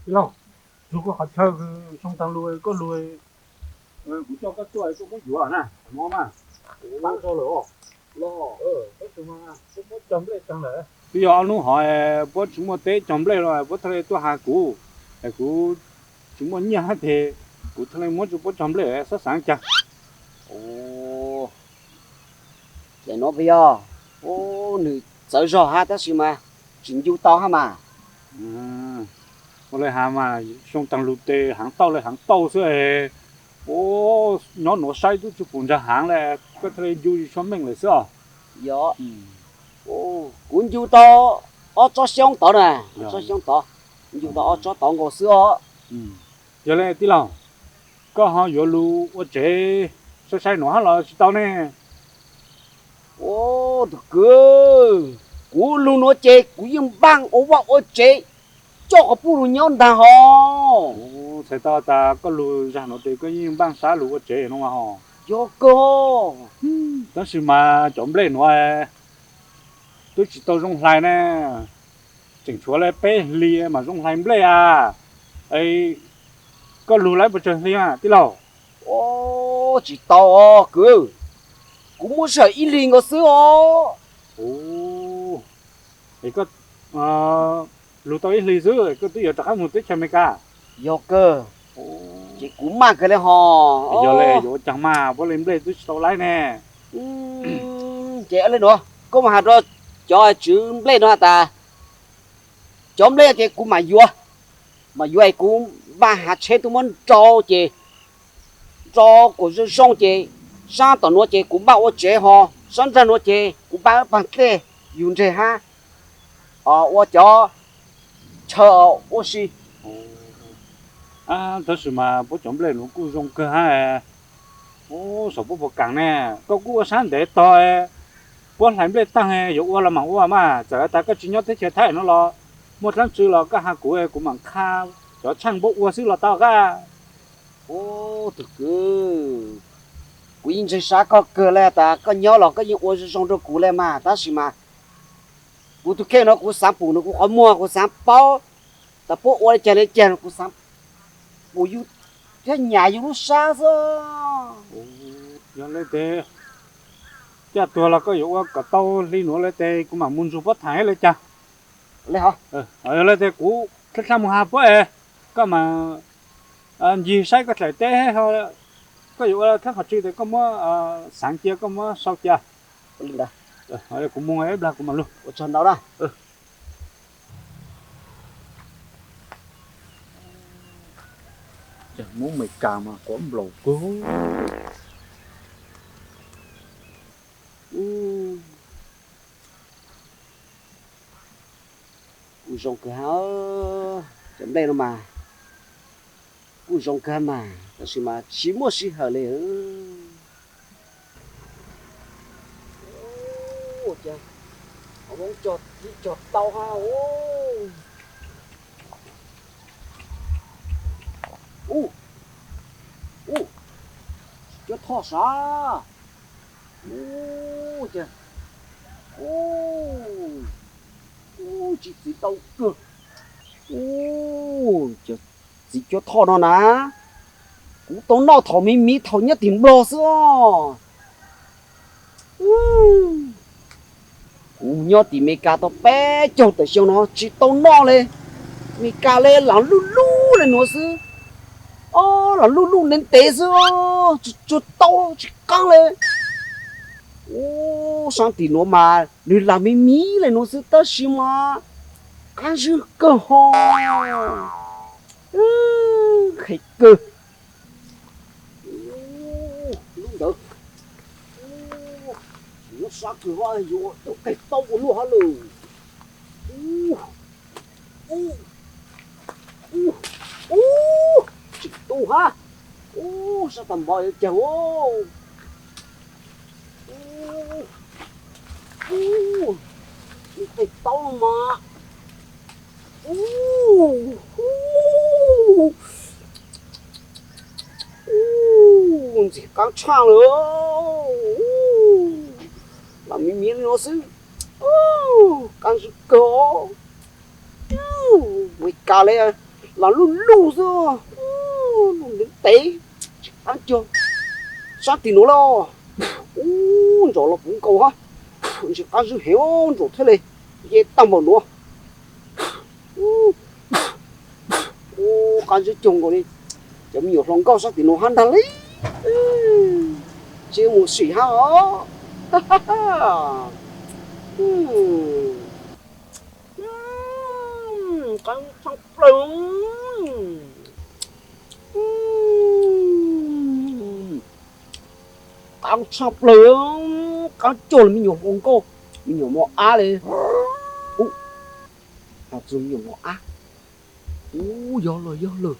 Tij laug, lug koj qhov chaw, Soo Taag lug koj lug, kuv coj koj tuaj koj muab yuav na, no mas, kuv pab rau lawm os. Los, tab sis mas puab muab cog nplej taag lawm. Twb yog ob hnub hov puab tsis muaj teb cog nplej los puab thiaj li tuaj has kuv, es kuv tsis muaj nyiaj hab tes kuv thiaj li muab rau puab cog nplej xab xaav caag. Ces nuav puas yog, nws txawv zog hab tab sis mas tsis ncu tau hab mas. Ua le has mas Soo Taag lug tes haav tauj le haav tauj xwb. Ua, nyob nuav saib tub tsi pum nraag haav le, koj thiaj li ncu tsis tshua meej lawm xwb os. Yog, kuv ncu tau ob tsob xyoob tod na, ob tsob xyoob tod, ncu tau ob tsob tod nkaus xwb os. Yog le tij laug, koj ho yuav lug ua tsev saib saib nuav hab los tsis tau ne? Ua, tug kwv, kuv lug nuav ces kuv yeej npaaj ua vaj ua tsev coj quas puj lug nyob ntaag hos. Txhais tau tas koj lug zag nuav tes koj yeej npaaj sab lug ua tsev no mas hos. Yog kawg. Tab sis mas cov nplej nuav twb tsis tau zoo hlais ne, tseem tshuav le peb hlis mas zoo hlais nplej a. Koj lug lawm puas tsawg hli tij laug? Tsis tau os kwv, kuv muaj sij hawm ib hlis nkaus xwb os. Koj lug tau ib hlis xwb koj twb yuav rov qab moog teb chaws Amelikas. Yog kawg, ces kuv maj kawg le hos. Yog le yuav ua caag mas puab le nplej twb tsis tau laib ne. Ces le nuav koj mas has rau cov tswv nplej nuav has tas cov nplej ces kuv mam yuav, mam yuav es kuv npaj hav tsheb tuaj muab nrau ces nrau kom zoo zoo ces sab tom nuav ces kuv npaj ua tsev hos sab nraag nuav ces kuv npaj paag dlej yug ntseg hab ua cov chaw ua si. Tab sis mas puab cov nplej nuav kuj zoo kawg hab. Ub, saum puab puas kaam ne? Koj kuj ua sab ntev tog, puab hlais nplej taag yuav ua los maam ua mas, txawm tas koj tsis nyob teb chaws Thaib no los muaj dlaab tsi los koj has kuv, kuv maam qha cov tshaaj puab ua xwb los tau kab. Ub, tug kwv, kuv yeej ntseeg sab koj kawg le tas koj nyob los koj yeej ua zoo zoo rau kuv le mas, tab sis mas kuv tug kheej no kuv xaav pum nws kuv qhov muag, kuv xaav paub tas puab ua li cas li cas no kuv xaav pum yug thiab nyam yug lub sab xwb. Yog le tes, caj tuag los koj yuav ua kom tau hli nuav le tes kuv maam moog nrug puab thaam le cas. Yog le tes kuv txhaj moog has puab es koj maam ncig saib koj dlaim teb, koj yuav ua thab qhov tsi tes koj muab xaav cia, koj muab sau cia. Kuv moog ib plag kuv maam lug. Ua tsaug ntau na. Ces Hmoob Amelikas mas quav nplaum kawg. Kuj zoo kawg hab, cov nplej no mas kuj zoo kawg mas, tab sis mas tsis muaj sij hawm li. Cog tau hab. Ub, ub, tsis cuab thoj sav. Ub, ub, tsis txiv tau kawg. Ub, txiv cuab thoj no na, kuv tau noj thaum me miv thaum nyob tim Nplog xwb os. Kuv nyob tim Meskas tau peb caug tawm xyoo no tsis tau noj li. Meskas le lam luj luj le nuav xwb. Lam luj luj ntev ntev xwb, tsis tsuag tau tsis qaab li. Ub, saab tim nuav mas nws lam me miv le nuav xwb tab sis mas qaab zib kawg ho. Qhe kawg. Lub ntawd, nyob sab kawg ho, yuav ua qe tau ua luaj hab lawm. Ub, tseem tu hab. Ub, sab tag npov yuav cawg. Ub, qe tau mas. Ub, ntxim qaab tshaj lawm. Lam me miv le nuav xwb, qaab zib kawg. Meskas le, Los luj luj xwb, luj ntev ntev, tsis qab cuag sab tim nuav lawm. Ub, ntsam los puv nkaus hab, ntsis qab zib heev, ntsam thiaj li nce tag npaum nuav. Ub, qab zib cuag nkaus li cov me nyuam hluas nkauj sab tim nuav hab ntag li. Tsis mus sim hab os. Qab tshaj plaws. Qab tshaj plaws, qab cuag li me nyuam hluas nkauj, me nyuam mos ab li. Ub, has txug me nyuam mos ab. Ub, yog lawm, yog lawm.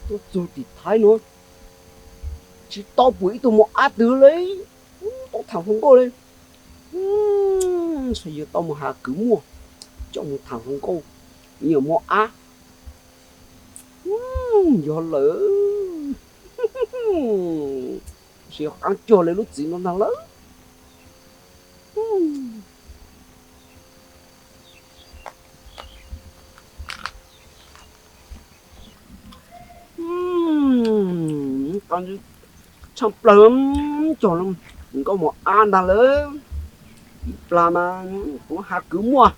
Tuaj txug tim Thaib nuav tsis tau pum ib tug mos ab twg li. Ub, tau thaam hluas nkauj li. Ntshai yuav tau mus has kwv muaj coj mus thaam hluas nkauj, me nyuam mos ab. Yog lawm, tsis yog qab cuag li lub txiv no ntag lawm. Tshaj plaws, cog nkauj mos ab ntag lawm. Ib plag mas kuv has kwv muaj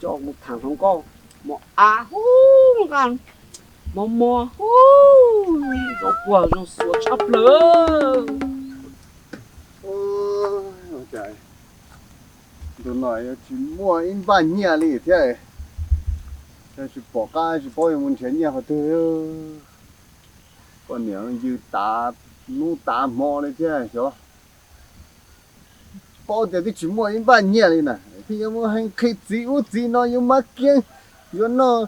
coj mus thaam hluas nkauj, mos ab hub nqaj mos mos hub, zoo puag zoo xuav tshaj plaws. Ntu no yuav tsis muaj ib npaj nyiaj li thiab, tsis pom qab tsis paub yuav mus nrhiav nyiaj qhov twg. Poj niam yws tas hnub tas hmo li thiab xyov, paub tias twb tsis muaj ib npaj nyiaj li na, thiaj yuav muaj hee qhi txiv ub txiv no, yuav mab kiab, yuav noj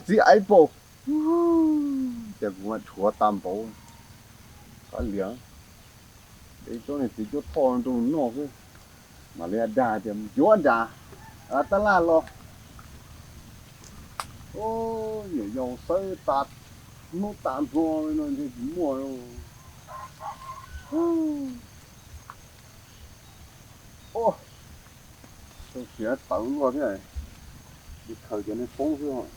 txiv aiv paum. Ces kuv mas dhuav tag npaum, qab liam, es cov niag txiv cuab thoj rau noj xwb, mam li dag tias yuav nrad, tab laj los. Nyuam yaus xawb tas hnub tas hmo li no ntshe tsis muaj. Siav tawv luaj thiab, tsis khaws cov niag foob xwb.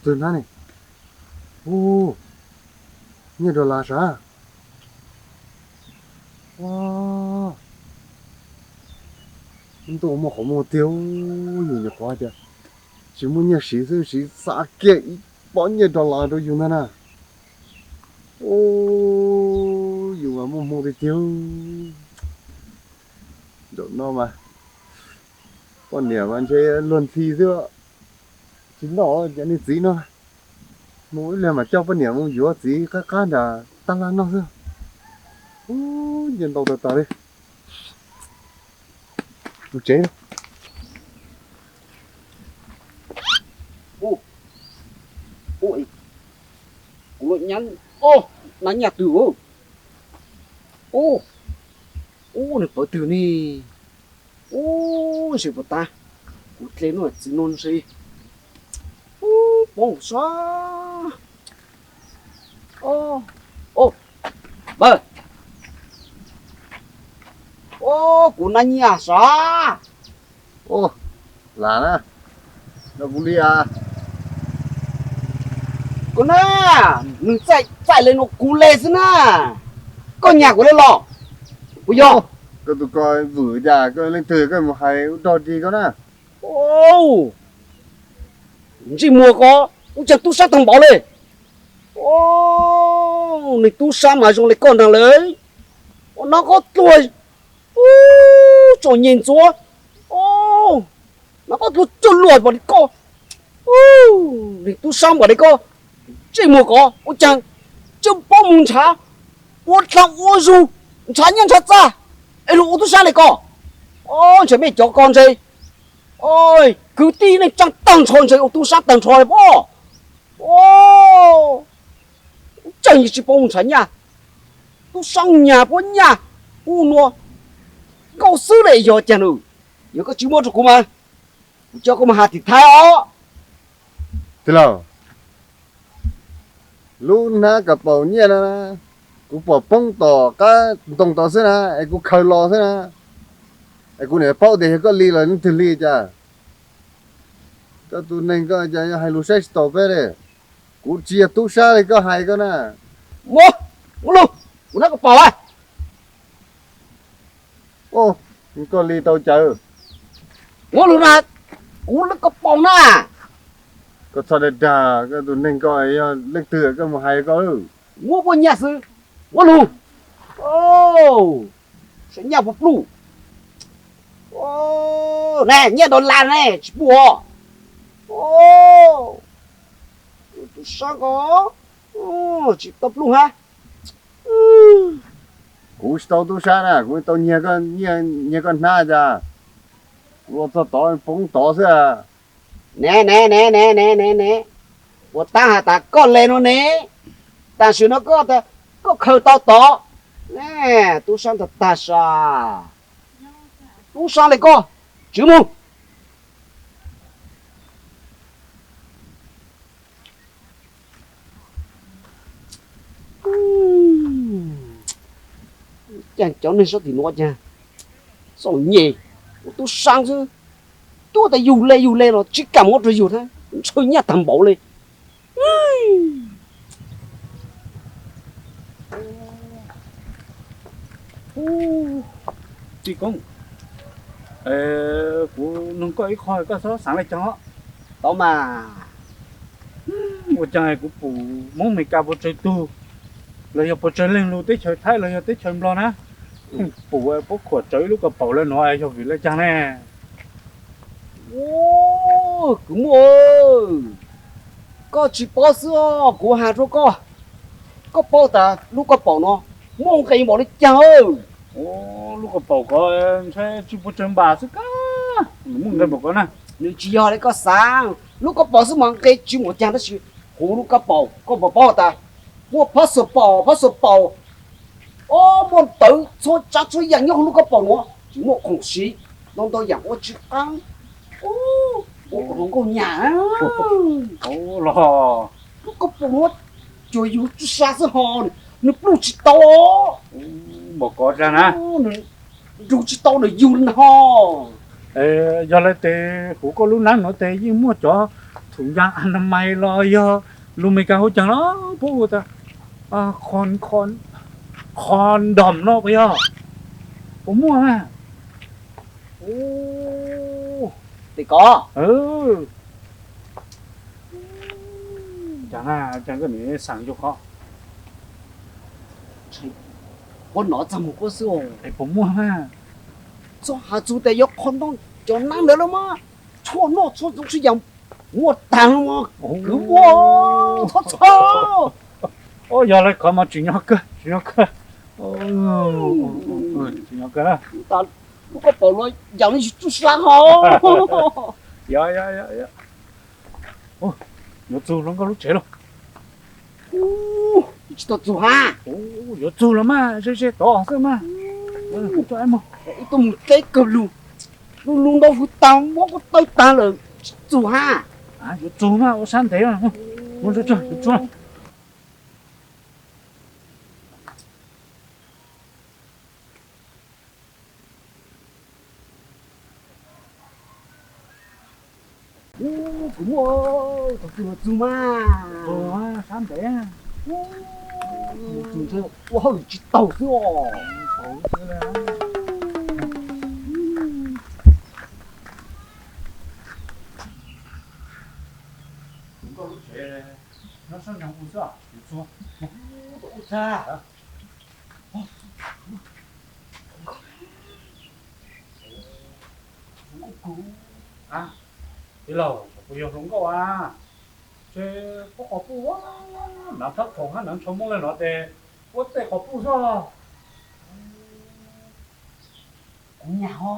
Twg nab ne? Ub, nyiaj dog las sav. Ntuj muaj qhov muag tiag, yus nyuam qhuav tias tsis muaj nyiaj siv xwb, siv xa kiag ib pob nyiaj dog las rau yus ntag na. Yus mas muaj hmoo tiag tiag. Zaum no mas poj niam mas ntshe luag ntxhi xwb, tsis noj cov niag txiv no. Mus ib leeg mam coj poj niam mus yuav txiv qab qab nram tab laj noj xwb. Ub, nyiaj ntau tas tas li. Mus tsev. Kuv nyab, nab nyaj twg? Ub, ub, nws pawv twg ne? Ub, ntshe puas tag, kuv dle nuj txiv no ntshe. Ub, poob sav. Npawg, ub, kuv nab nyaj sav. Lam na, kuv li a. Kuv na, nws txaij txaij le nuav kuv le xwb na. Koj nyas kuv le los? Puas yog? Koj tus ko vwm cas koj leej twg koj mus hais ua dog dig koj na. Ntsej muag ko ua caag tub sab tag npaum le. Nws tub sab mas zoo le koj nraag le. Ua nov qoob dluag, ub, tsom nyem ntxuav, nov qoob dluag cuag luaj npaum li koj. Nws tub sab npaum li koj, ntsej muag ko ua caag tsis paub mus nrhav, ua dlaag ua zug, nrhav nyaj nrhav txag, es luag ua tub sab le koj. Ntshe mej cov ko ntshe kwv tij neej tsaa tag nrho ntshe ua tub sab tag nrho le pob. Tseem yeej tsis paub mus nrhav nyaj, tub sab nyag puab nyaj ub nua, nkauj xwb le yog caag nws. Yog koj tsis muab rau kuv mas kuv coj koj mus has tim Thaib os. Tij laug, Lub hnab kaus paus nyiaj no na, kuv pom poob tom qab ntoo tod xwb na, es kuv khaws los xwb na, es kuv niam paub tias yog koj li los leej twg li cas. Koj tus neeg koj cas yog hais lus saib tsis taus peb li. Kuv tsis yog tub sab li koj hais koj na. Muab, muab lug, kuv hnab kaus paus a. Koj li tau cas? Muab lug na, kuv hnab kaus paus na. Koj txhob dag dag, koj tus neeg koj yog leej twg koj mus hais koj. Muab puas nyaj xwb, muab lug. Saib nyaj puas pluj. Ne, nyaj dollar ne, tsis pluj os. Tub sab ko tsis tau pluj hab. Kuv tsis tau tub sab na, kuv tau nyiag koj hnab cas. Kuv los txog tod poob tod xwb. Ne ne ne ne ne ne ne, puas tab has tas koj le no ne? Tam sim no koj, koj khaws tau tod. Tub sab ntag tag sas. Tub sab li koj, tswv mus. Cas cov neeg sab tim nuav cas txom nyem, ua tub sab xwb, tuaj tas yug le yug le los tsis kam muab rau yug thiab, ntshaw nyaj tag npaum li. Tij Koob, kuv noog koj ib qho koj txhob xaav le caag os. Tau mas. Ua caag kuv pum Moob Amelikas puas tsawg tug, los yog puas tsawg leeg lug teb chaws Thaib los yog teb chaws Nplog na, pum puab khuam tsawv ib lub kaus paum le nuav yog vim le caag ne? Kwv muam, koj tsis paub xwb os, kuv has rau koj, koj paub tas lub kaus paum no muaj nqis npaum li caag? Lub kaus paum ko ntshai tsis puas tsawg npam xwb kab, nws muaj nqis npaum ko na. Nws tsis yog li koj xaav, lub kaus paum xwb mas nqis tsis npaum caag tab sis kuv lub kaus paum koj puas paub tas muaj phab xuas paum, phab xuas paum, o, muaj ntawv txhua tsav txhua yaam nyob huv lub kaus paum nuav, tsis muaj khoom siv, ntau ntau yaam ua tsis qaab. Ua hluas nkauj nyam. Lub kaus paum nuav cuag yug tub sab xwb ho, nws pluj tsis tau. Npaum ko na, nrug tsis tau nws yug li ho. Yog le tes huv koj lub hnab nuav tes yeej muaj cov thum yas anamais los yog lus Amelikas hu caag los puab hu tas condom no puas yog? Puas muaj mas? Tes ko, caag na, caag koj nim xaam yug qhov. Puab nov txag mus puab xwb. Es puas muaj mas? Txhob has txug tas yuav condom, cov nab ntawd lawm mas tshuaj noj tshuaj ntxoov txhua yaam muaj taag mas. Kwv muam, txhob txhawj. Yog le ko mas tsim nyog kawg, tsim nyog kawg. Tsim nyog kawg na. Lub kaus paum nuav yaam le yug tub sab ho. Yuav txug hluas nkauj lub tsev lauj. Tsis tau txug hab. Yuav txug los mas, ze ze tod xwb mas. Ib tug mus teb kawg lug, lug lug ntau hwv taag, mob kuj tawg taag lawm, tsis txug hab. Yuav txug mas ua sab ntev, mus tsuag tsuag. Kuv muaj, thaum twg los txug mas. Sab ntev. Txug ntshe ua hauj lwm tsis taug xwb os. Koj lub tsev nyob sab nraag u xwb, yuav txug ua txag. Tij laug, puas yog hluas nkauj a? Ntshe pob qos puj, hnav plab txhaum hab hnav ntshaw muab le no tes puab tej qos puj xwb. Kuv nyam ho.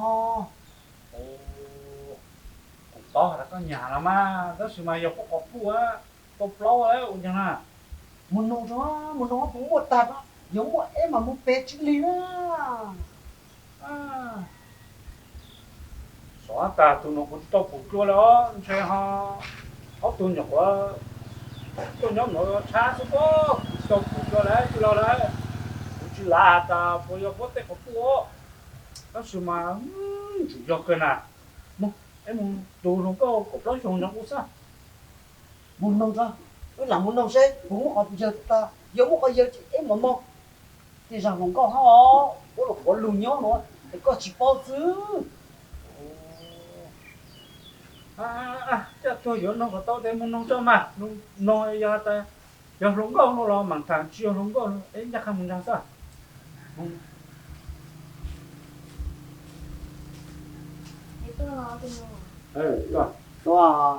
Kuv paub has tas koj nyam los mas, tab sis mas yog pob qos puj tau plaub ua caag na. Mus noog, mus noog puas muaj tag, yog muaj eb mas mus pe tsis lig na. Xyov tas tus no kuv tsis tau pum dlua li os, ntshe ho ob tug nyuam qhuav Tuaj nyob no tshab xwb pob, kuv tsis tau pum cov lawm tij laug lawm. Kuv tsis lav has tas puas yog puab tej qhov tuaj, tab sis mas tsum yog kawg na. Mus, mus tus hluas nkauj kaum plaub xyoos nyob ub xwb. Mus noog tso, wb lam mus noog seb puas muaj qhov yawg tas, yog muaj qhov yawg ces ib mam moog. Tej zag hluas nkauj hab os, puab lug quav lug nyob nuav es koj tsis paub xwb. Coj tuag yuav noog kom tau tes mus noog tso mas, noog yog tas yog hluas nkauj no los mam tham, tsis yog hluas nkauj no es ncaj qha mus nraag xwb. Tuaj,